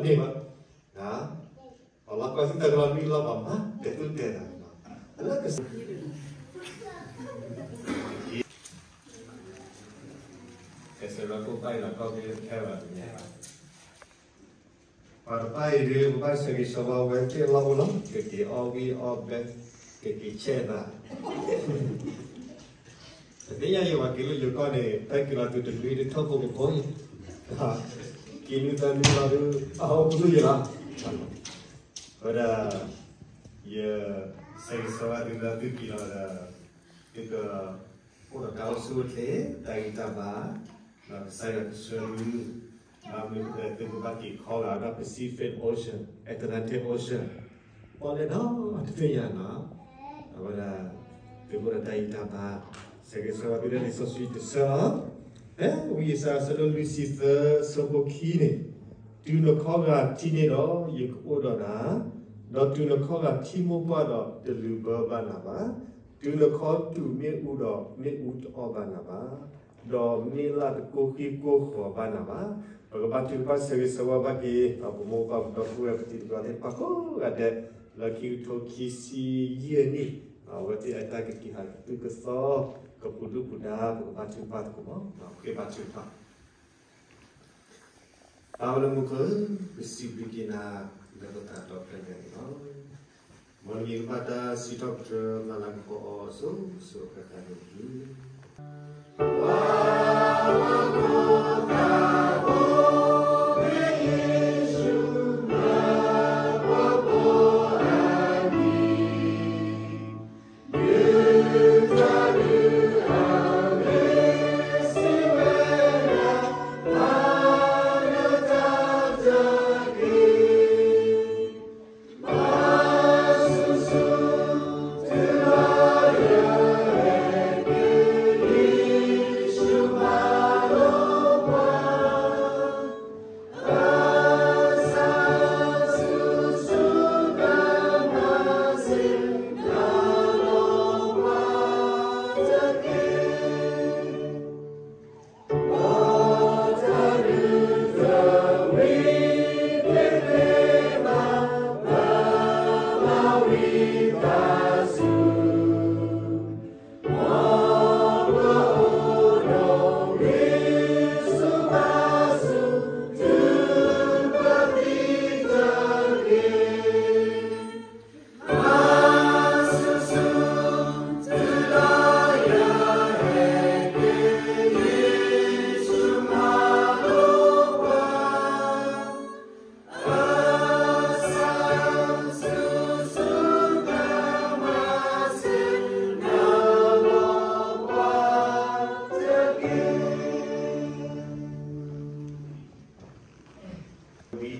န့ၣ်ဘၣ်, အလီၤကီသုတၢ်ကလီနွံလီၤဘၣ်မး တဲသုတဲတၢ်, လၢကစၢ် ကစၢ်ယွၤဖိပၢ်အံၤလီၤကီက့ၤဖဲဘၣ်တမ့ၢ်ဘၣ်. ပှၤတဖၣ်အံၤဒုး ပဘၣ်ဆၢဂ့ၤဆၢဝါဝဲသ့ၣ်အလီၢ်အိၣ်လီၤ, ကက့ၤအီၣ်ဝံၣ်အီၣ်ဘဲ, ကက့ၤဆဲးသး ပသ့ၣ်ညါယံၤပှၤက့ၤလၢယိၤကီၢ်န့ၣ် တၢ်က့ၤလီၤတုၤတနွံတထီၣ်ဖိကဖိအံၤ, က့ၤနွံသၢနွံလီၤဒုး အအိၣ်ကလုၢ်ယံၤလီၤ. အဝဲဒၣ် ယဆၢဂ့ၤဆၢဝါသုလၢသုက့ၤလီၤဒီး သုကအိၣ်ဒီးတၢ်အိၣ်ဆူၣ်အိၣ်ချ့ တၢ်ဂံၢ်တၢ်ဘါ ဒီးကစၢ်ယွၤကဆှၢသု ဒီးမ့ၢ်ပှၤသုကဘၣ်က့ၤခီဂာ်ဒီး Pacific Ocean, Atlantic Ocean ပီၣ်လဲၣ်ဒီးတသ့ၣ်ညါနီၤ. အဝဲဒၣ် သုကအိၣ်ဒီးတၢ်ဂံၢ်တၢ်ဘါ ဆၢဂ့ၤဆၢဝါသုလၢလံာ်စီဆှံတဆၢလီၤ. ဖဲဝံယၡါယၤအဆၢဒိၣ်လွံၢ်ဆံသၢ အဆၢဖိခံန့ၣ်, တုၤနခီဂာ်ထံန့ၣ်ဒီး ယကအိၣ်ဒီးနၤ, ဒီးတုၤနခီဂာ်ထံမိၢ်ပှၢ်ဒီး တလုၢ်ဘၢဘၣ်နၤဘၣ်. တုၤနခီတူာ်မ့ၣ်အူဒီး မ့ၣ်အူတအီၣ်ဘၣ်နၤဘၣ်, ဒီးမ့ၢ်လၢ်တကိၢ်ဃံကိၢ်ဃီၤဘၣ်နၤဘၣ်. ပကဘါထုကဖၣ်ဆၢဂ့ၤဆၢဝါဘၣ်က့ၤ ပမိၢ်ပၢ်ပဒီပုၢ်ဝဲၢ်ပတံၤပကီၢ်သ့ၣ်တဖၣ်ကိးဂၤဒဲး လၢခံကထိခံဆံယဲၢ်နံၣ် အဝဲသ့ၣ်အတၢ်ကက့ၤဟးကသုၣ်ကသီ ကပူၤဒူၣ်ပူၤဒါ ပကဘါထုကဖၣ်သကိးမး, ဃ့ဘါထုကဖၣ် ပၢ်လၢမူခိၣ်ဧၢ, ပစံးဘျုးက့ၤနၤ လၢပသးဒီဖျၢၣ်ညါန့ၣ်လီၤ. မ်နမံၤကဘၣ်တၢ်စံးထီၣ်ပတြၢၤ မၤလၤကပီၤအီၤစိၤစိၤအဃၣ်ဃၣ်န့ၣ်တက့ၢ်. ဝံ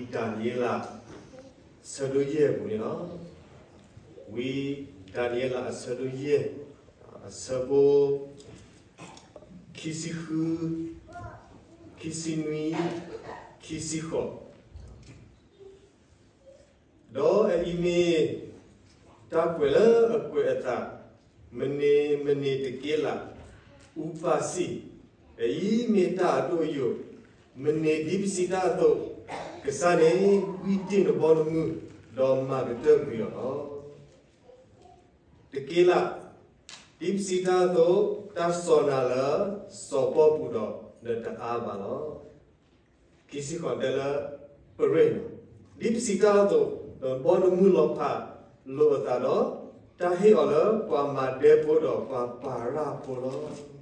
ဒၤနံးယ့လး ဆၢဒိၣ်ယဲၢ်အပူၤန့ၣ်လီၤ. ဝံဒၤနံးယ့လးအဆၢဒိၣ်ယဲၢ် အဆၢဖိ ခံဆံဃု, ခံဆံနွံ, ခံဆံဃိး. ဒီးအအံၤမ့ၢ်တၢ်ကွဲးလၢအကွဲးအသး, မနုၤမနုၤတက့လး အူပၢ်စံး, အအံၤမ့ၢ်တၢ်အဒိၣ်အယိာ်, မနုၤဒ်ပစံးတၢ်အသိး, ကစၢ်န့ၣ်ကွံာ်တ့ၢ်နဘီနမုၢ်, ဒီးမၤကတၢၢ်ကွံာ်အီၤလီၤ. တက့လး, ဒ်ပစံးတၢ်အသိး, တၢ်စိာ်နၤလၢစီၤပီလူးပူၤဒီး နတအါဘၣ်လီၤ. ခံဆံဃိးတဲလၢ ပရ့ၣ်, ဒ်ပစံးတၢ်အသိး, ဒီးဘီနမုၢ်လီၤဖးလိာ်အသးဒီး, တၢ်ဟ့ၣ်အီၤလၢပှၤမၤဒဲဖိဒီးပှၤပၤရၣ်ဖိလီၤ.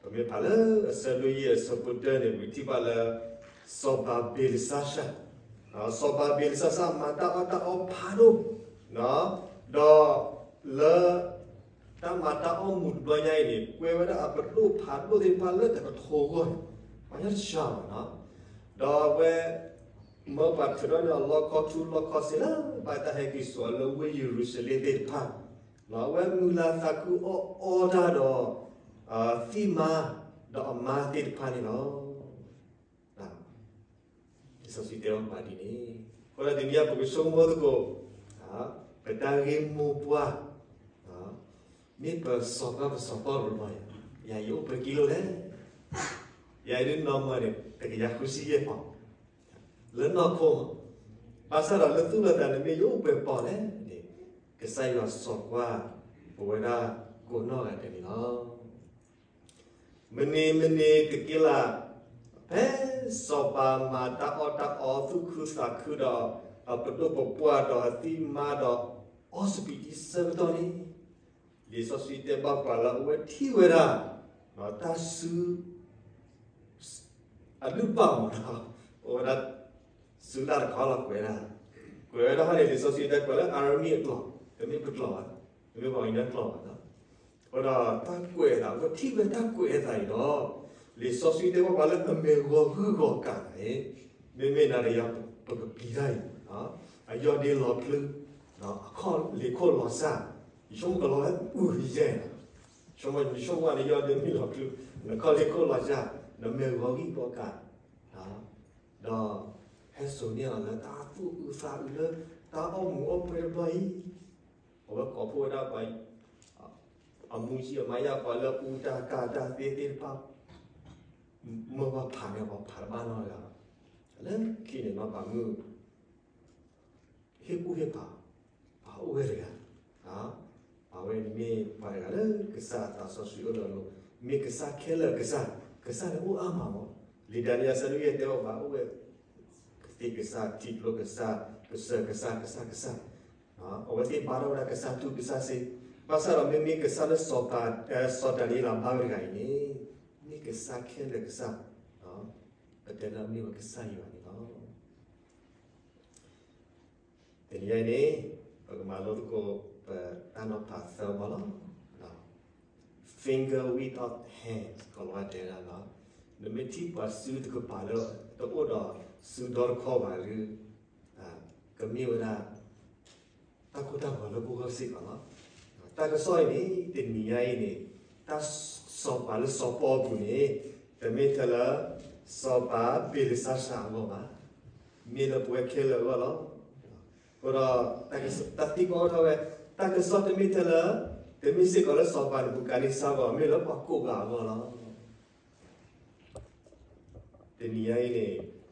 ပမ့ၢ်ဖးလၢအဆၢဒိၣ်ယဲၢ်အဆၢဖိတၢန့ၣ် ပကထံၣ်ဘၣ်လၢ စီၤပၤဘ့လၡါၡၢ, စီၤပၤဘ့လၡါၡၢမၤတၢ်အီၣ်တၢ်အီဖးဒိၣ်, ဒီးလၢ တၢ်မၤတၢ်အီၣ်မူးတဘျီညါအံၤန့ၣ် ကွဲဝဲဒၣ်အပဒိၣ်ဖးဒိၣ်သ့ၣ်တဖၣ်လၢတကထိအဂီၢ်န့ၣ် ပှၤညါတဆှးဘၣ်နီၤ. ဒီးအဝဲ မၢပှၤထုးထီၣ်န့ၢ်အီၤလီခီဆူလီခီဆ့လၢ ဘၣ်တၢ်ဟဲက့ၤစိာ်အီၤလၢဝ့ၢ်ယရူၤၡလ့ၣ်သ့ၣ်တဖၣ်, အဝဲမုာ်လၤသးခုအီၣ်အီတၢ်ဒီး သံၣ်မါဒီးအမါသ့ၣ်တဖၣ်န့ၣ်လီၤ. လံာ်စီဆှံတဲအီၤပှၤဒ်န့ၣ်, အဃိဒီးတနံၤအံၤ ပကဆိကမိၣ်သကိး ပတၢ်ဂ့ၢ်မိၢ်ပှၢ် မ့ၢ်ပစီၤပၤပစီၤပီလူးလီၤ. ယၤယအိၣ်ပှဲၤကံလိလဲၣ်. ယၤအံၤဒ်နီၢ်မၢန့ၣ် တကယၤဃုဆံယဲၢ်ပီၢ်, လၢနီၢ်ခိ, ဘၣ်ဆၣ်ဒီးလၢသူၣ်လၢသးန့ၣ်မ့ၢ်ယအိၣ်ပှဲၤပီၤလဲၣ်န့ၣ်, ကစၢ်ယွၤစိာ်ကွၢ်ပဝဲဒၣ်ကိးနီၢ်ဂၤဒဲးန့ၣ်လီၤ. မနံၤမနံၤတက့ၢ်လၢ်, ဖဲစီၤပၤမၤတၢ်အီၣ်တၢ်အီသူၣ်ခုသးခုဒီး ပဒိၣ်ပပှၢ်ဒီးအသံၣ်မါဒီး အီစပံးတံဆၢကတီၢ်န့ၣ်, လံာ်စီဆှံတဲဘၣ်ပှၤလၢအဝဲထံၣ်ဝဲဒၣ် တၢ်စု အလုၢ်ဘၣ်မးဒီး အိၣ်ဝဲဒၣ် စုလၢ်တခီလီၤကွဲးဒၣ်, ကွဲးဝဲဒၣ်ဟီန့ၣ် လံာ်စီဆှံတဲကွဲးလၢအၤရမံအကျိာ်, တမ့ၢ်ပကျိာ်ဘၣ်, တမ့ၢ်ပှၤကညီကျိာ်ဘၣ်. အဃိဒီးတၢ်ကွဲးအသး အဝဲထံၣ်ဝဲတၢ်ကွဲးအသးအံၤဒီး လံာ်စီဆှံတဲဘၣ်ပှၤလၢအမဲာ်ဂီၤဂုၢ်ဂီၤကးန့ၣ်, မ့မ့ၢ်နၤဒီးယၤပကပျံၤတၢ်အံၤ, အယီၢ်ဒ့လီၤချုး, အခီၣ်လ့ၤခိၣ်လီၤစၢ်, ယဆိကမိၣ်ကလီၤဝဲအုၣ်ယဲၢ်, ယဆိကမိၣ်ယဆိကမိၣ်န့ၣ် ယီၢ်ဒ့မ့ၢ်လီၤချုး, နခီၣ်လ့ၤခိၣ်လီၤစၢ်, နမဲာ်ဂီၤဂံၢ်ဘီကး, ဒီးဟဲစိာ်န့ၢ်အီၤလၢတၢ်သူၣ်အုးသးအုးလၢတၢ်အီၣ်မူးအီၣ်ပှဲၤတဘျီအံၤ, အဝဲကိးဖှိၣ်ဝဲဒၣ်ပှၤ အမူကံအမါယၢ်ပှၤလၢအူတၢ်ကၢ်တၢ်သ့သ့ၣ်တဖၣ်, မၢပှၤဖးန့ၣ် ပှၤဖးတဘၣ်နီတဂၤဘၣ်. လၢခံန့ၣ်နီၤ ပှၤမုၢ် ဟ့ၣ်ကူၣ်ဟ့ၣ်ဖး ပှၤအိၣ်ဝဲတဂၤ, အဝဲန့ၣ်မ့ၢ်ပှၤတဂၤလၢကစၢ်အသးစီဆှံအိၣ်ဒီးလိၤ, မ့ၢ်ကစၢ်ခဲလၢာ်ကစၢ်, ကစၢ်န့ၣ်အိၣ်အါမးမး, လံာ်ဒၤနံယၤဆၢဒိၣ်ယဲၢ်တဲအီၤဘၣ် အိၣ်ဝဲ ကသ့ၣ်ကစၢ်, ထံကျိကစၢ်, ကစၢၢ်ကစၢ်, ကစၢ်ကစၢ်, အဝဲသ့ၣ်ဘါထီၣ်ဝဲဒၣ်ကစၢ်ထူၣ်ကစၢ်စ့, ဘၣ်ဆၣ်ဒီးမ့မ့ၢ်ကစၢ်လၢစီၤပၤ, စီၤဒၤနံးယ့လးဘါဝဲတဂၤအံၤန့ၣ်, မ့ၢ်ကစၢ်ခဲလၢာ်ကစၢ်, ပတဲလၢအမ့ၢ်ဝဲကစၢ်ယွၤန့ၣ်လီၤ. တနံၤအံၤန့ၣ် ပကမၤလိသကိး ပတၢ်နီၤဖးသၢဘီလီၤ. Finger without hand ကီၤလၤဝါတဲဒၣ်လီၤ. နမ့ၢ်ထံၣ်ပှၤစုတကပၤလၢတအိၣ်ဒီးစုဒီတခီဘၣ်ဒီး ကမ့ၢ်ဝဲဒၣ် တၢ်ကိၢ်တၢ်ဂီၤလၢပဂီၢ်စ့ၢ်ကီးလီၤ. တၢ်ကစီၣ်အံၤန့ၣ် တနံၤညါအံၤန့ၣ် တၢ်စီၤပၤလၢစီၤပီအပူၤန့ၣ် တမ့ၢ်ထဲလၢ စီၤပၤဘ့လစၢ်စၤအဂီၢ်ဘၣ်. မ့ၢ်လၢပဝဲခဲလၢာ်အဂီၢ်လီၤ. အဃိဒီး တၢ်သံကွၢ်အိၣ်ထီၣ်ဝဲ တၢ်ကစီၣ်တမ့ၢ်ထဲလၢ တမ့ၢ်စ့ၢ်ကီးလၢစီၤပၤနဘူၤခၣ်နံစၢ်အဂီၢ်, မ့ၢ်လၢပှၤကိးဂၤအဂီၢ်လီၤ. တနံၤညါအံၤန့ၣ်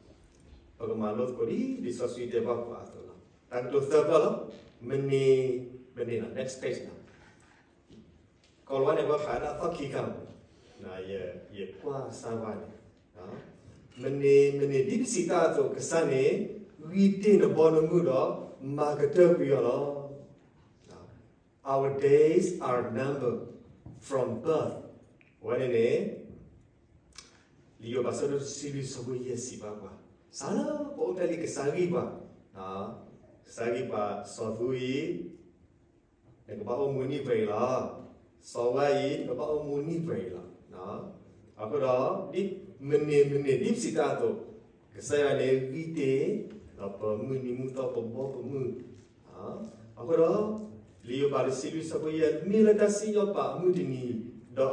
ပကမၤလိသကိးဒ်လံာ်စီဆှံတဲဘၣ်ပှၤအသိးလီၤ. တၢ်ကတိၤသၢပၢၢ်လီၤ. မနံၤ, မနံၤလီၤ, next page လီၤ. ကီၤလၤဝါန့ၣ် ပှၤဖးဒၣ်သီခံခါမး, ယကွၢ်စၢ်ဝါန့ၣ်, မနံၤ, မနံၤဒ်ပစံးတၢ်အသိး ကစၢ်န့ၣ် ဂံၢ်တ့ၢ်နဘီနမုၢ်ဒီး မၤကတၢၢ်ကွံာ်အီၤလီၤ. Our days are numbered from birth. အဝဲန့ၣ်န့ၣ် လံာ်ယိၤဘး အဆၢဒိၣ်တဆံလွံၢ် အဆၢဖိယဲၢ် စံးဘၣ်ပှၤ, စးလၢပအိၣ်ဖျဲၣ်လံ ကစၢ်ဂံၢ်ပှၤ, ကစၢ်ဂံၢ်ပှၤ စီၤသူအံၤ နကဘၣ်အိၣ်မူနံၣ်ပှဲၤအံၤလီၤ. စီၤဝါအံၤ နကဘၣ်အိၣ်မူနံၣ်ပှဲၤအံၤလီၤ. အဃိဒီး ဒ်မနံၤမနံၤ ဒ်ပစံးတၢ်အသိး ကစၢ်ယွၤန့ၣ်ဂံၢ်တ့ၢ် ဒီးပမုၢ်နံၤမုၢ်သီ ပဘီပမုၢ် အဃိဒီး လံာ်ယိၤဘး တဆံလွံၢ် အဆၢဖိယဲၢ် မ့ၢ်လၢတၢ်စံၣ်ညီၣ်ပာ်အမုၢ်တနံၤ, ဒီး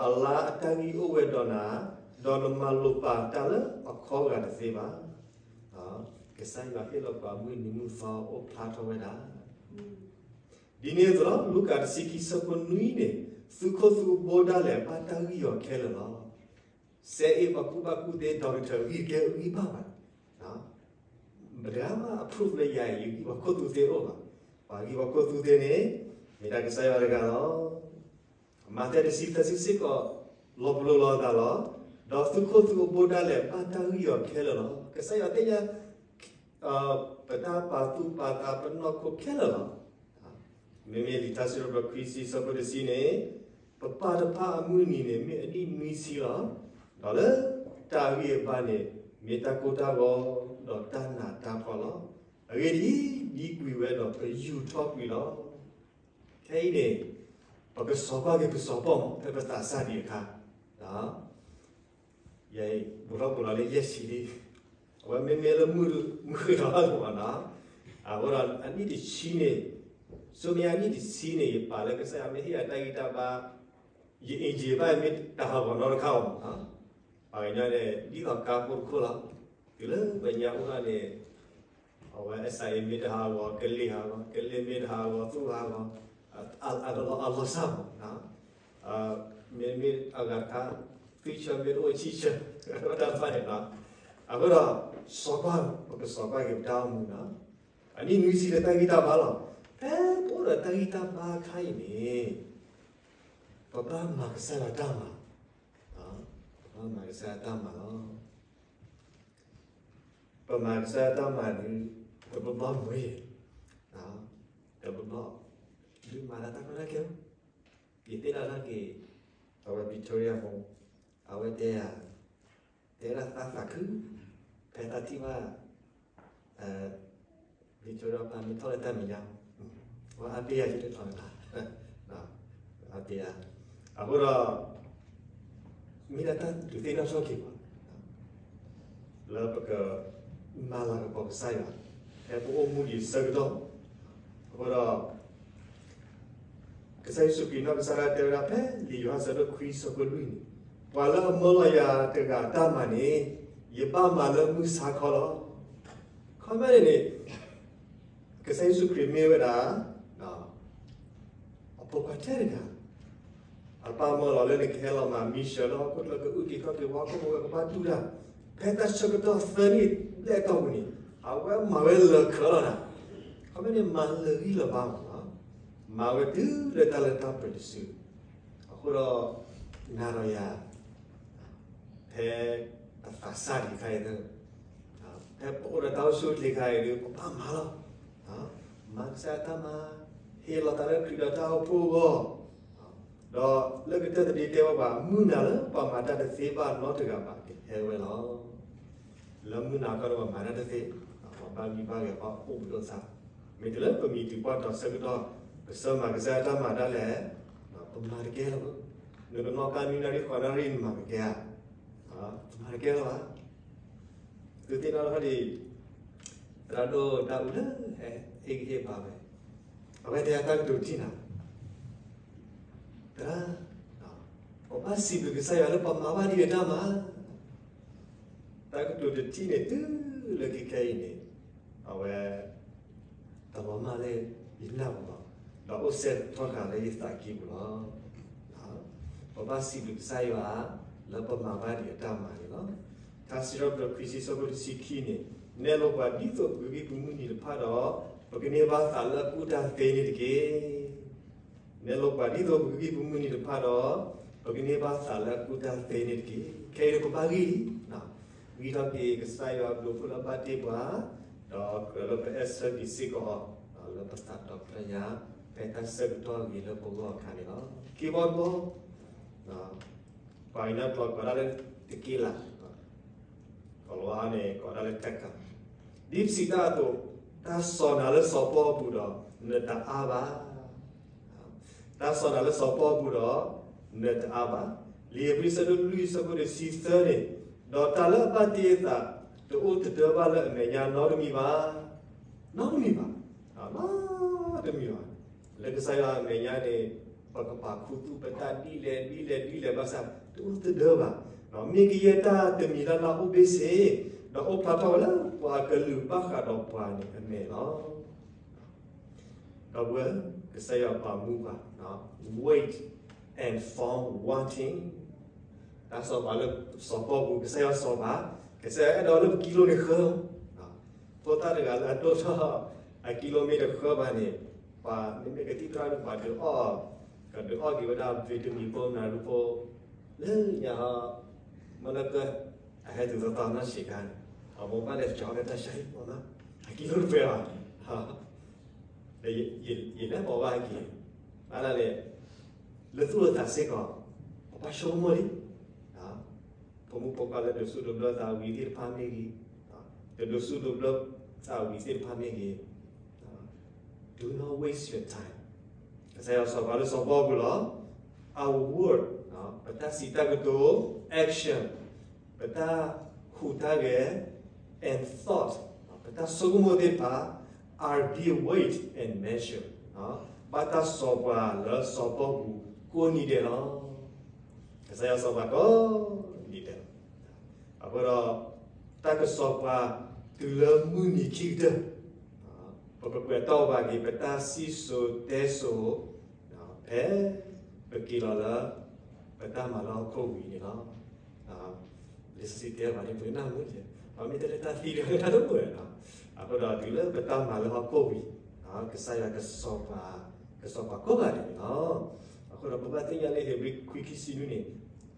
အလါအတၢ်ဂံၢ်အိၣ်ဝဲဒီးနၤ, ဒီးနမၤလိာ်ပာ်တၢ်လၢအခီဂာ်တသ့ဘၣ်. ကစၢ်ယွၤဟ့ၣ်လီၤပှၤမုၢ်နံၤမုၢ်သီအိၣ်ဖျါထီၣ်ဝဲဒၣ် ဒ်န့ၣ်အသိးလီၤ. လူၤကၣ် တဆံခံ အဆၢဖိနွံန့ၣ်, သုခိၣ်သုးဘိဒၣ်လဲာ်ဘၣ်တၢ်ဂံၢ်အီၤခဲလၢာ်လီၤ. စဲအ့ၣ်ပှၤကူၣ်ဘၣ်ကူၣ်သ့ doctor ဂံၢ်ကဲဂံၢ်ဘၣ်ဘၣ်, ပတဂၤမး approve လၢယၤအံၤ ယဂံၢ်ပှၤခိၣ်သူသ့အိၣ်ဘၣ်. ပှၤဂံၢ်ပှၤခိၣ်သူသ့န့ၣ် မ့ၢ်ဒၣ်ကစၢ်ယွၤတဂၤလီၤ. မးသဲ တဆံ သၢဆံ စ့ၢ်ကီး လီၤပလိာ်လီၤအသးလီၤ. ဒီးသုခိၣ်သုးဘိဒၣ်လဲာ်ဘၣ်တၢ်ဂံၢ်အီၤခဲလၢာ်လီၤ. ကစၢ်ယွၤသ့ၣ်ညါ ပတၢ်ပာ်သူၣ်ပာ်သး ပနီၢ်ခိခဲလၢာ်လီၤ. မ့မ့ၢ်လံာ်ထါစံးထီၣ်ပတြၢၤ ခွံဆံ အဆၢဖိတဆံန့ၣ်, ပပၢ်တဖၣ်အမုၢ်နံၤန့ၣ် မ့ၢ်အနံၣ်နွံဆံလီၤ. ဒီးလၢတၢ်ဂံၢ်အဘါန့ၣ် မ့ၢ်တၢ်ကိၢ်တၢ်ဂီၤ ဒီးတၢ်နးတၢ်ဖှီၣ်လီၤ. အဂ့ၢ်ဒ်အံၤ, ဒံကွံာ်ဝဲဒီးပယူာ်ထီၣ်ကွံာ်လီၤ. ခဲအံၤန့ၣ် ပကစီၤပၤက့ၤပစီၤပီၣ်မး ဖဲပသးစၢ်ဒံးအခါ, ယဘိးထီၣ်ဘိးလီၤလၢယဲၢ်ဆံလံ, အဝဲမ့မ့ၢ်လၢမုၢ်မုၢ်ဒီးအါလီၤမးနီၤ, အဃိဒီးအနံၣ်တဆံန့ၣ်, ဆူမဲာ်ညါအနံၣ်တဆံန့ၣ် ယပာ်လၢကစၢ်ယွၤမ့ၢ်ဟ့ၣ်ယၤတၢ်ဂံၢ်တၢ်ဘါ, ယအ့ၣ်က့ၤဘၣ် မ့ၢ်တဟးဂီၤနီတခါအီၤမးနီၤ, ပှၤကညီန့ၣ် ဒ်သိးကါဖိတခိၣ်လီၤ, တုၤလၢပညါအိၣ်ထီၣ်န့ၣ် အဝဲ အစၢ်အ့ၣ် မ့ၢ်တဟးဂီၤ ကလ့ၢ်ဟးဂီၤ ကလ့ၢ်မ့ၢ်တဟးဂီၤ သူၣ်ဟးဂီၤ, အလီၤစၢ်မး, မ့မ့ၢ်အဂၤတခါ သွံၣ်ဆၢမ့ၢ်တအိၣ်ဆံၣ်ဆၢ, တၢ်တဖၣ်န့ၣ်လီၤ. အဃိဒီး စီၤပၤ ပကစီၤပၤက့ၤပတၢ်အိၣ်မူနီၤ, အနံၣ်နွံဆံဒီးတၢ်ဂံၢ်တၢ်ဘါလီၤ. ဖဲပအိၣ်ဒီးတၢ်ဂံၢ်တၢ်ဘါအခါအံၤန့ၣ် ပဘၣ်မၤကစၢ်ယွၤတၢ်မၤ, ပဘၣ်မၤကစၢ်ယွၤတၢ်မၤလီၤ. ပမၤကစၢ်ယွၤတၢ်မၤဒုး တဘျီဘျီမ့ၢ် တဘျီဘျီ ဒုးမၤလၢတၢ်ကီတၢ်ခဲလီၤ. ယသ့ၣ်နီၣ်ထီၣ်က့ၤ အဝဲ Victoria ဖိ အဝဲတဲယၤ တဲဒၣ်သးသးခု ဖဲတၢ်ထံၣ်ဘၣ် Victoria ပၢ်မ့ၢ်ထီၣ်လၢတၢ်မဲာ်ညါ ဝဲအါပ့ၢ်ယၤယတထီၣ်လၢၤဘၣ် အါပ့ၢ်ယၤ အဃိဒီး မ့ၢ်ဒၣ်တၢ်ဒုးသ့ၣ်နီၣ်ထီၣ်က့ၤပှၤ လၢပကမၤလၤကပီၤကစၢ်ယွၤ ဖဲပအိၣ်မူဒံးဆၢကတီၢ် အဃိဒီး ကစၢ်ယ့ၣ်ၡူးခရံာ်နီၢ်ကစၢ်ဒၣ်တဲဝဲဒၣ်ဖဲလံာ်ယိၤဟၣ်အဆၢဒိၣ်ခွံဆၢဖိလွံၢ်န့ၣ်, ပှၤလၢအမၢလီၤယၤတဂၤအတၢ်မၤန့ၣ် ယဘၣ်မၤလၢမုၢ်ဆါခီလီၤ. ခီမ့ၢ်န့ၣ်န့ၣ် ကစၢ်ယ့ၣ်ၡူးခရံာ်မ့ၢ်ဝဲဒၣ် အဖိခွါထဲတဂၤ အပၢ်မၢလီၤလၢနကဟဲလီၤမၤ mission လၢဟီၣ်ခိၣ်ချၢ ကအုၣ်က့ၤခီၣ်က့ၤပှၤဟီၣ်ခိၣ်ဖိ ကဘၣ်တူၢ်တၢ် ဖဲတၢ်ဆၢကတီၢ်သၢနံၣ်ဘျဲၣ်တီၢ်ပူၤန့ၣ် အဝဲမၤဝဲလၢာ်ခၢၣ်လီၤနၤ. ခီမ့ၢ်န့ၣ် မၤလၢာ်ဂံၢ်လၢာ်ဘါမးလီၤ. မၤဝဲတုၤလၢတၢ်လၢတၢ်ပှဲၤတစု အဃိဒီး နၤဒီးယၤ ဖဲအသးစၢ်ဒံးခါအံၤ ဖဲပအိၣ်ဒီးတၢ်အိၣ်ဆူၣ်အိၣ်ချ့ခါအံၤဒီး ပဘၣ်မၤလီၤ. မၤကစၢ်ယွၤတၢ်မၤ, ဟ့ၣ်လီၤသးလၢခရံာ်ဒီးတၢ်အိၣ်ဖှိၣ်အဂီၢ်, ဒီးလၢကတၢၢ်တဒ့တဲဝဲပှၤ မုၢ်နၤလၢပှၤမၤတၢ်တသ့ဘၣ်နီတဂၤဘၣ် ကဟဲဝဲလီၤ. လၢမုၢ်နၤခီဒီးပှၤမၤတၢ်တသ့, ပှၤဘၣ်ဂံၢ်ဘၣ်ဂဲၤ ပှၤအိၣ်ဘူးဒီးသး, မ့ၢ်တုၤလၢပမံၤတုၤပှၢ်တီၤဆၢကတီၢ် ပဆၢမၤကစၢ်ယွၤတၢ်မၤဒၣ်လဲာ်, ပမၤတကဲလၢၤဘၣ်. နကနီၣ်ကါနွံနၣ်ရံၣ်ဃိးနၣ်ရံၣ် နမၤကကဲဧါ, ပမၤတကဲလၢၤဘၣ်. သုသ့ၣ်နီၣ်ထီၣ်ဒံး သရၣ်ဒိၣ်ဒၣ်အူလၢ ဟဲအ့ၣ်ကဟ့ၣ်ပာ်ဝဲ, အဝဲတဲတၢ်ကတိၤတထံၣ်နၤ, သရၣ်, ပဘၣ်စံးဘျုးကစၢ်ယွၤလၢပမၤဘၣ်ဒံးအတၢ်မၤ တၢ်ကတိၤတထံၣ်န့ၣ် တုၤလၢခဲခဲအံၤန့ၣ် အဝဲ တလီၤမၢ်လၢယနၢ်ပူၤလီၤ, ဒီးအိၣ်စဲထီၣ်ဃာ်လၢယသးကံၢ်ပူၤလီၤ. ပဘၣ်စံးဘျုးကစၢ်ယွၤ လၢပမၤဘၣ်ဒံးအတၢ်မၤန့ၣ်လီၤ. ထါစံးထီၣ်ပတြၢၤခွံဆံဆၢဖိတဆံခံန့ၣ်, နဲၣ်လိပှၤဒ်သိးပကဂံၢ်ပမုၢ်နံၤတဖၣ်ဒီး, ပကန့ၢ်ဘၣ်သးလၢအကူၣ်တၢ်သ့န့ၣ်တက့ၢ်. နဲၣ်လိပှၤဒ်သိးပကဂံၢ်ပမုၢ်နံၤတဖၣ်ဒီး, ပကန့ၢ်ဘၣ်သးလၢအကူၣ်တၢ်သ့န့ၣ်တက့ၢ်. ခဲအံၤန့ၣ်ပဘၣ်ဂံၢ်လံ, ဂံၢ်ထီၣ်က့ၤကစၢ်ယွၤအဘျုးအဖှိၣ်လၢအဘၣ်တ့ၢ်ပှၤ, ဒီးကြၢးလၢပအဲၣ်ဆၢက့ၤစ့ၢ်ကီးအီၤ, လၢပသးဒီဖျၢၣ်ညါ, ဖဲတၢ်ဆၢကတီၢ်ဂ့ၤလၢပဂီၢ်အခါန့ၣ်လီၤ. က့ၤဘီတဘီ ပှၤကညီကျိာ်ကိးဒၣ်လၢတက့လး, ကိၣ်လၤဝါန့ၣ် ကိးဒၣ်လၢ တကး, ဒ်ပစံးတၢ်အသိး, တၢ်စိာ်နၤလၢစီၤပီလူးအပူၤဒီး နတအါဘၣ်. တၢ်စိာ်နၤလၢစီၤပီလူးအပူၤဒီး နတအါဘၣ်. လံာ်ဧ့ၤဘြံၤဆၢဒိၣ်လွံၢ်ဆၢဖိတဆံသၢန့ၣ်, ဒီးတၢ်လၢအဘၣ်တ့အသး တအိၣ်သဒၢဘၣ်လၢအမဲာ်ညါနီတမံၤဘၣ်. နီတမံၤဘၣ်. နီတမံၤဘၣ်. လၢကစၢ်ယွၤအမဲာ်ညါန့ၣ် ပကပာ်ခူသူၣ်ပတၢ်ဒ်လဲၣ်ဒ်လဲၣ်ဒ်လဲၣ်ဘၣ်ဆၣ် တအိၣ်သဒၢဘၣ်. မ့ၢ်ကယဲၢ်တၢ်တမံၤလၢ်လၢ်အိၣ်ဘ့ၣ်ဆ့, ဒီးအိၣ်ဖျါထီၣ်ဝဲလၢပှၤကလုာ်ဘၣ်ဃးဒီးပှၤန့ၣ်အမဲာ်လီၤ. ဒီပုၢ်ဝဲၢ်, ကစၢ်ယွၤပာ်မူပှၤ, wait and found wanting. တၢ်စိာ်ပှၤလၢစီၤပီလူး ကစၢ်ယွၤစိာ်ပှၤ, ကစၢ်ယွၤအဲၣ်ဒိးလၢပကံလိန့ၣ်ဃၢ, ဖိသၣ်တဂၤလၢအဒိၣ်ထီၣ် အကံလိမ့ၢ်တဃၢဘၣ်န့ၣ်, ပှၤမ့မ့ၢ်ကသံၣ်ထီၣ်န့ၣ် ပှၤဒုးအီၣ်, ကဒုးအီၣ်က့ၤဝဲဒၣ် vitamin ဖိ နၣ်ရံၣ်ဖိ လၢညါဟီ, မ့ၢ်လၢက အဟဲတုၤသီသီနီၢ်ဆံးခါန့ၣ်, အမိၢ်ပၢ်လဲၤကၠီၤကတၢၢ်ရှါဟံၣ်မး, အကံလိတပှဲၤဘၣ်, ယလဲၤပိာ်ဘၣ်က့ၤ, ဘၣ်ဒၣ်လဲၣ်, လၢသူၣ်လၢသးစ့ၢ်ကီး, ပဘၣ်ဆိကမိၣ်လံ ဖိမုၣ်ဖိခွါလၢဒိးဆူၣ်ဒိးဘျၢသးဝံၤသ့ၣ်တဖၣ်မ့ၢ်ဂ့ၤ, တဒိးဆူၣ်ဒိးဘျၢသးဝံၤသ့ၣ်တဖၣ်မ့ၢ်ဂ့ၤ, do not waste your time. ကစၢ်ယွၤစိာ်ပှၤလၢစီၤပီလူးအပူၤလီၤ. Our word, ပတၢ်စံးတၢ်ကတိၤ, action, ပတၢ်ဟူးတၢ်ဂဲၤ, and thought, ပတၢ်ဆိကမိၣ်သ့ၣ်တဖၣ်, are being weighed and measured. ဘၣ်တၢ်စိာ်ပှၤလၢစီၤပီလူးအပူၤကိးနံၤဒဲးလီၤ. ကစၢ်ယွၤစိာ်ပှၤကိးနံၤဒဲးလီၤ. အဃိဒီး တၢ်ကစီၣ်ပှၤတုၤလၢမုၢ်နံၤခံကတၢၢ်, ပကကွဲးတီၢ်ဘၣ်က့ၤ ပတၢ်စံၣ်စိၤတဲစိၤ, ဖဲပက့ၤလီၤလၢ ပတၢ်မၤလၢဟီၣ်ခိၣ်ဝံၤန့ၣ်လီၤ. လံာ်စီဆှံတဲဘၣ်န့ၣ် ပကနၣ်မုာ်ကဲ, ပမ့ၢ်တဲလၢတၢ်သံဒီးတၢ်တအိၣ်ဝဲနီၤ. အဃိဒီးတုၤလၢပတၢ်မၤလၢဟီၣ်ခိၣ်ဝံၤ, ကစၢ်ယွၤကစီၤပၤ, ကစီၤပၤကိးဂၤဒဲးန့ၣ်လီၤ. အဃိဒီးပဘၣ်သ့ၣ်ညါလၢ ဧ့ၤဘြံၤ ခွံ ခံဆံနွံန့ၣ်,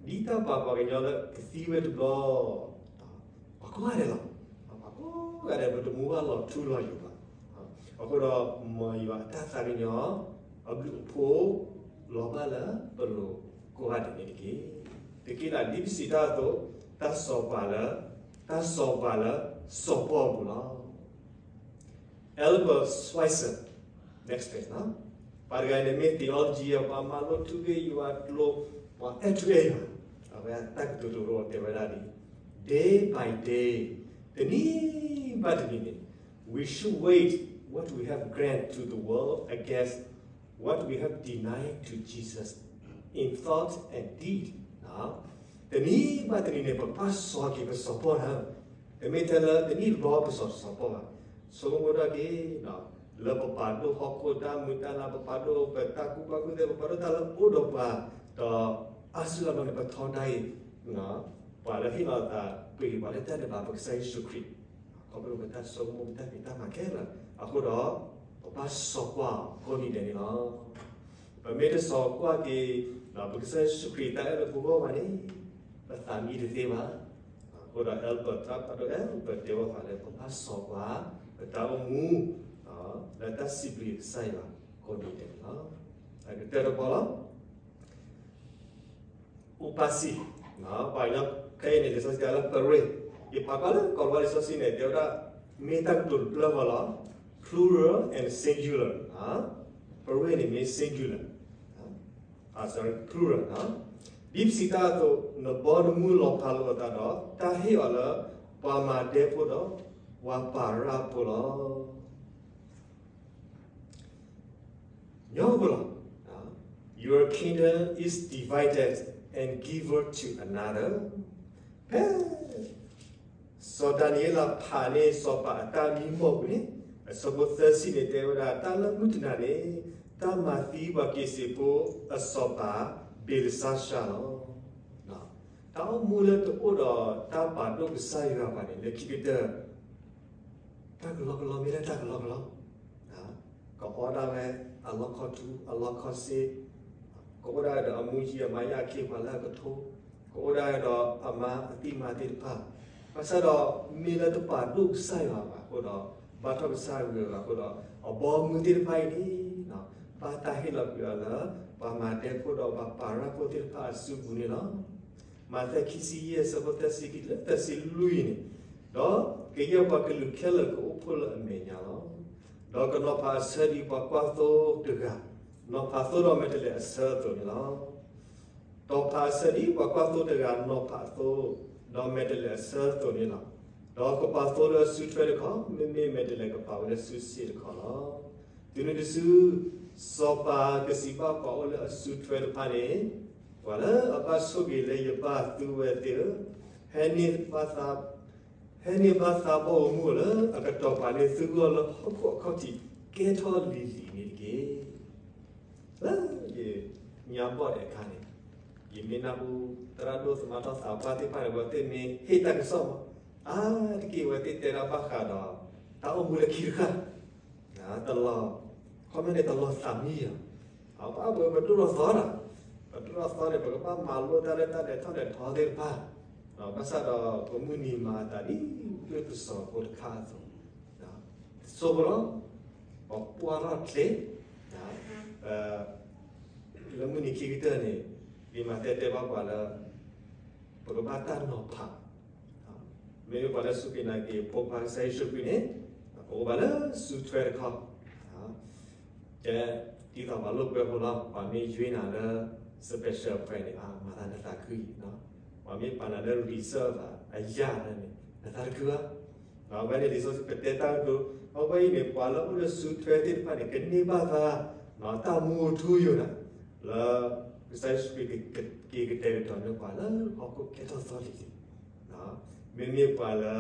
ဒ်တၢ်ပာ်ပှၤကညီလၢကသံဝဲတဘျီ ပှၤကိးဂၤဒဲးလီၤ. ပှၤကိးဂၤဒဲး ပတမူဘၣ်လီၤထူလီၤယိာ်ဘၣ်. အဃိဒီး မ်ယွၤအတၢ်သးကညီၤ အဘျုးအဖှိၣ် လီၤဘၣ်လၢပလိၤကိးဂၤဒဲးန့ၣ်တက့ၢ်. တက့ၢ်လၢဒ်ပစံးတၢ်အသိး, တၢ်စီၤပၤလၢ, တၢ်စီၤပၤလၢ စီၤပီအပူၤလီၤ. Albert Schweitzer, next page နီၤ. ပှၤတဂၤန့ၣ်မ့ၢ် theology အပှၤမၤလိထူဂ့ၢ် ယွၤကျိၤ, ပှၤအဲၣ်ထူအဲၣ်ယွၤ, အဝဲတၢ်ကတိၤတရိတဲဝဲဒၣ်ဒ်, day by day, တနံၤဘၣ်တနံၤန့ၣ်, we should weigh what we have granted to the world against what we have denied to Jesus in thought and deed. တနံၤဘၣ်တနံၤန့ၣ် ပဘၣ်စီၤက့ၤပစီၤပီနၤ, တမ့ၢ်ထဲလၢတနံၣ်တဘျီပစီၤတစီၤပီဘၣ်. ဆိကမိၣ်ဒၣ်က့ၤ လၢပပာ်ဒိၣ်ဟီၣ်ခိၣ်တၢ်မုာ်တၢ်လၤ, ပပာ်ဒိၣ်ပတၢ်ကူၣ်ဘၣ်ကူၣ်သ့, ပပာ်ဒိၣ်တၢ်လၢအအိၣ်ဒီးပှၤ, ဒီးအါစုအါဘျီန့ၣ် ပထီဒါအံၤ ပှၤလၢဟ့ၣ်လီၤသးပှ့ၤက့ၤပှၤလၢတၢ်ဒဲးဘး ပကစၢ်ယ့ၣ်ၡူးခရံာ်, ခီဖျိပတၢ်ဆိကမိၣ် ပတၢ်ဖံးတၢ်မၤခဲလၢာ်, အဃိဒီး ပဘၣ်စီၤကွၢ်ကိးနံၤဒဲးန့ၣ်လီၤ. ပမ့ၢ်တစီၤကွၢ်က့ၤ ပကစၢ်ယ့ၣ်ၡူးခရံာ်တၢ်အဲၣ်လၢပဂီၢ်ဘၣ်န့ၣ်, ပသးမံတသ့ဘၣ်. အဃိဒီး Albert တၢ်ဖးဒိၣ် Albert တဲဝဲပှၤလၢ ပဘၣ်စီၤကွၢ် ပတၢ်အိၣ်မူ လၢတၢ်စံးဘျုးကစၢ်ယွၤကိးနံၤဒဲးန့ၣ်လီၤ. အကတၢၢ်တဘီလီၤ. အူပၤစံး, ပှၤကညီခဲအံၤန့ၣ် လံာ်စီဆှံတဲလၢ ပရ့ၣ်, ယပာ်ကွၢ်လၢကိၤလၤဝါလံာ်စီဆှံန့ၣ် တဲဝဲဒၣ် မ့ၢ်တၢ်ကတိၤတဖျၢၣ်ဃီလီၤ, plural and singular, ပရ့ၣ်န့ၣ်မ့ၢ် singular, sorry, plural နီၤ. ဒ်ပစံးတၢ်အသိး, နဘီနမုၢ်လီၤဖးလိာ်အသးဒီး တၢ်ဟ့ၣ်အီၤလၢ ပှၤမၤဒဲဖိဒီး ပှၤပာ်ရၣ်ဖိလီၤ. ညီဖိလီၤ. Your kingdom is divided and given to another. ဖဲ စီၤဒၤနံးယ့လးဖးန့ၢ်စီၤပၤအတၢ်မံမီၢ်ပူၤန့ၣ်, အဆၢဖိသၢဆံန့ၣ်တဲဝဲဒၣ် တၢ်လၢမုၢ်တနၤန့ၣ် တၢ်မၤသံပှၤက့ၤစ့းဖိအစီၤပၤ ဘ့လစၡၢ်လီၤ. တၢ်အိၣ်မူလၢတအိၣ်ဒီးတၢ်ပာ်ဒိၣ်ကစၢ်ယွၤဘၣ်န့ၣ် လၢခံကတၢၢ် တၢ်ကလီကလီမ့ၢ်လၢတၢ်ကလီကလီ, ကအီဒၣ်ဝဲအလီခီထူ အလီခီစ့, ကအိၣ်ဒၣ်ဝဲဒီးအမူယံၤအမါယၢ်ခ့ပှၤလၢအကထိ, ကအိၣ်ဒၣ်ဝဲဒီးအမါအသံၣ်မါသ့ၣ်တဖၣ်, ဘၣ်ဆၣ်ဒီးမ့ၢ်လၢတပာ်ဒိၣ်ကစၢ်ယွၤဘၣ်အဃိဒီး, ဘါထီၣ်ကစၢ်ယွၤဘၣ်အဃိဒီး, အဘီမုၢ်သ့ၣ်တဖၣ်အံၤန့ၣ် ဘၣ်တၢ်ဟ့ၣ်လီၤကွံာ်အီၤလၢ ပှၤမၤဒဲဖိဒီးပှၤပာ်ရၣ်ဖိသ့ၣ်တဖၣ်အစုပူၤန့ၣ်လီၤ. မးသဲခံဆံယဲၢ် ဆၢဖိသၢဆံခံတုၤလၢသၢဆံလွံၢ်အံၤန့ၣ်, ဒီးကယဲၢ်ပှၤကလုာ်ခဲလၢာ်ကအိၣ်ဖှိၣ်လၢအမဲာ်ညါလီၤ. ဒီးကနီၤဖးအဆၢဒ်ပှၤကွၢ်သိတဂၤ, နီၤဖးသိဒီးမဲာ်တဲးလဲးအဆၢအသိးန့ၣ်လီၤ. တီၤဖးအဆၢဒ်ပှၤကွၢ်သိတဂၤ နီၤဖးသိ, ဒီးမဲာ်တဲးလဲးအဆၢအသိးန့ၣ်လီၤ. ဒီးကပာ်သိလၢအစုထွဲတခီ, မ့မ့ၢ်မဲာ်တဲးလဲးကပာ်ဝဲလၢစုစ့ၣ်တခီလီၤ. တုၤနုၤတစု, စီၤပၤကစံးဘၣ်ပှၤအိၣ်လၢအစုထွဲတဖၣ်န့ၣ်, ပှၤလၢအဘၣ်ဆိၣ်ဂ့ၤလၢယဘၣ်သူဝဲသ့ၣ်ဧၢ, ဟဲန့ၢ်ဘၣ်သး ဟဲန့ၢ်ဘၣ်သးဘီၣ်ဧိၤမုၢ်ဧိၤလၢအကတီၤပာ်န့ၢ်သုဂီၢ်လၢဟီၣ်ခိၣ်အခီၣ်ထံးကဲထီၣ်လံၤလံၤန့ၣ်တက့ၢ်. လၢယညါဘီၣ်ဒဲးအခါန့ၣ်, ယမ့ၢ်နၢ်ဟူသရၣ်ဒိၣ်သမါထီၣ်သးပှၢ်သ့ၣ်တဖၣ်န့ၣ် အဝဲသ့ၣ်မ့ၢ်ဟ့ၣ်တၢ်ကစီၣ်မး, အါတက့ၢ်အဝဲသ့ၣ်တဲတၢ်ဘၣ်ဃးဒီး တၢ်အိၣ်မူလၢခံတဃၣ် တလီၤ, ခီမ့ၢ်န့ၣ်တလီၤသးမံယၤ, အဘၣ်ဝဲပဒိၣ်ထီၣ်သီဒီး, ပဒိၣ်ထီၣ်သီန့ၣ် ပကဘၣ်မၤလိတၢ်လၢတၢ်လဲၤထီၣ်လဲၤထီသ့ၣ်တဖၣ်, ဘၣ်ဆၣ်ဒီးပမုၢ်နံၤမၤအသးဒ်ဒိၣ်တစီၤဖိတခါအသိး, ဆိဖိလီၤ, ပကွၢ်ထီၣ်ချ့, လၢမုၢ်နံၤခံကတၢၢ်န့ၣ်, လံာ်မးသဲတဲဘၣ်ပှၤလၢ ပကဘၣ်တၢ်နီၤဖး မ့မ့ၢ်ပှၤလၢစူၢ်က့ၤနာ်က့ၤဖိခွါကစၢ်ယ့ၣ်ၡူးခရံာ်န့ၣ်, ပအိၣ်ဘၣ်လၢစုထွဲတခီ, ကဲ, ဒ်သိးပှၤလိာ်ကွဲဖိလီၤ, ပှၤမ့ၢ်ယွ့နၤလၢ special prayer န့ၣ် မၤသးနသးခုအံၤ, ပှၤမ့ၢ်ပာ်နၤလၢ reserve အယၢ်လၢန့ၣ် နသးတခုဘၣ်. အဝဲန့ၣ်လံာ်စီဆှံပတဲတၢ်ကတိၤ, အဝဲအံၤန့ၣ် ပှၤလၢအိၣ်လၢစုထွဲသ့ၣ်တဖၣ်န့ၣ် ကန့ၢ်ဘၣ်သး တၢ်မူအထူအယိာ်န့ၣ်, လၢ ကစၢ်ယ့ၣ်ၡူးခရံာ်ကက့ၤကတဲာ်ကတီၤန့ၢ်ပှၤလၢဟီၣ်ခိၣ်ကဲထီၣ်သီလံၤလံၤ, မ့မ့ၢ်ပှၤလၢ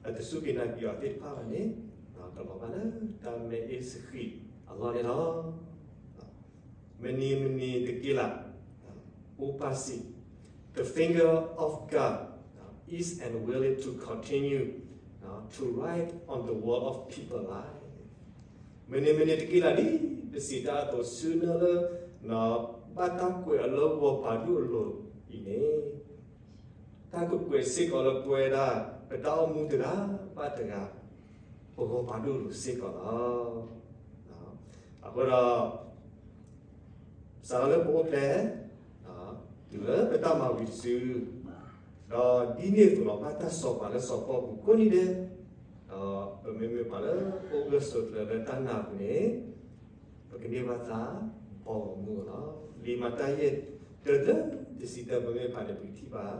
အတစူၢ်က့ၤနာ်က့ၤအီၤသ့ၣ်တဖၣ်ဘၣ်န့ၣ်, ကလီၤဘၣ်လၢတၢ်မဲအ့စဃံးအလီၢ်န့ၣ်လီၤ. မနံၤမနံၤတက့ၢ်လၢ်, အူပၢ်စံး, the finger of God is is and willing to continue to write on the wall of people life. မ့ၢ်န့ၣ်မ့ၢ်န့ၣ် တက့ၢ်လၢဒ်ပစံးတၢ်အသိး ဆူနၢလၢ ဘၣ်တၢ်ကွဲးအီၤလၢဂီၤပၤဒိၣ်အလိၤအံၤန့ၣ်, တၢ်ကကွဲးစ့ၢ်ကီးလၢပဝဲဒၣ် ပတၢ်အိၣ်မူတဂၤဘၣ်တဂၤ ပဂီၤပၤဒိၣ်အလိၤစ့ၢ်ကီးလီၤ. အဃိဒီး စးထီၣ်လၢပအိၣ်ဖျဲၣ် တုၤလၢပတၢ်မၤဝံၤတစု, ဒီးဒ်န့ၣ်အသိးလီၤ ဘၣ်တၢ်စီၤပၤလၢစီၤပီလူးကိးနံၤဒဲး, ဒီးပမ့မ့ၢ်ပှၤလၢအိၣ်ဂၢၢ်ဆိးကျၢၤလၢတၢ်နာ်အပူၤန့ၣ်, ပကန့ၢ်ဘၣ်သးဘီမုၢ်လီၤ. လံာ်မၤတၢ်ယဲၢ် တၢတၢ တဆံတၢ ပမ့ၢ်ဖးန့ၣ် ပကထံၣ်ဘၣ်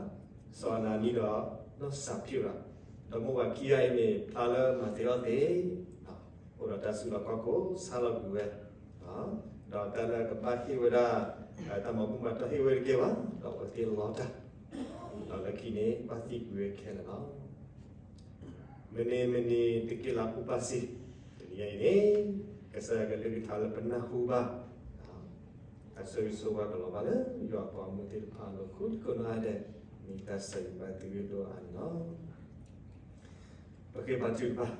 စီၤအနၤနံဒီး နီၢ်စၤဖံရၤ, ဒီးမိၢ်ပှၢ်ခံဂၤအံၤန့ၣ် ဖျါလၢမၤသ့အီၣ်သ့ အိၣ်ဒီးတၢ်စုလီၢ်ခီၣ်ခိၣ် ဆါလီၤကွံာ်ဝဲ, ဒီးတၢ်လၢကဘၣ်ဟ့ၣ်ဝဲဒၣ် တၢ်မၤဘူၣ်မၤတီၢ်ဟ့ၣ်ဝဲတကဲဘၣ်, ဒီးအဝဲသ့ၣ်လီတၢ်, ဒီးလၢခံန့ၣ် ဘၣ်သံကွံာ်ဝဲခဲလၢာ်လီၤ. မ့ၢ်န့ၣ်မ့ၢ်န့ၣ် တက့ၢ်လၢအပူၤပၢ်စ့ၢ်, တနံၤအံၤန့ၣ် ကစၢ်ယွၤကလုၢ်ကထါလၢပနၢ်ဟူဘၣ် တၢ်ဆိၣ်ဂ့ၤဆိၣ်ဝါကလီၤဘၣ်လၢယွၤအပှၤဂီၢ်မုၢ်သ့ၣ်တဖၣ်အလိၤ ဃုတကိးနီၢ်ဂၤဒဲး, မ့ၢ်တၢ်ဆိၣ်ဂ့ၤဘၣ်သုဂ့ၢ်ဒိၣ်အါန့ၣ်လီၤ. ပဃ့ဘါထုကဖၣ်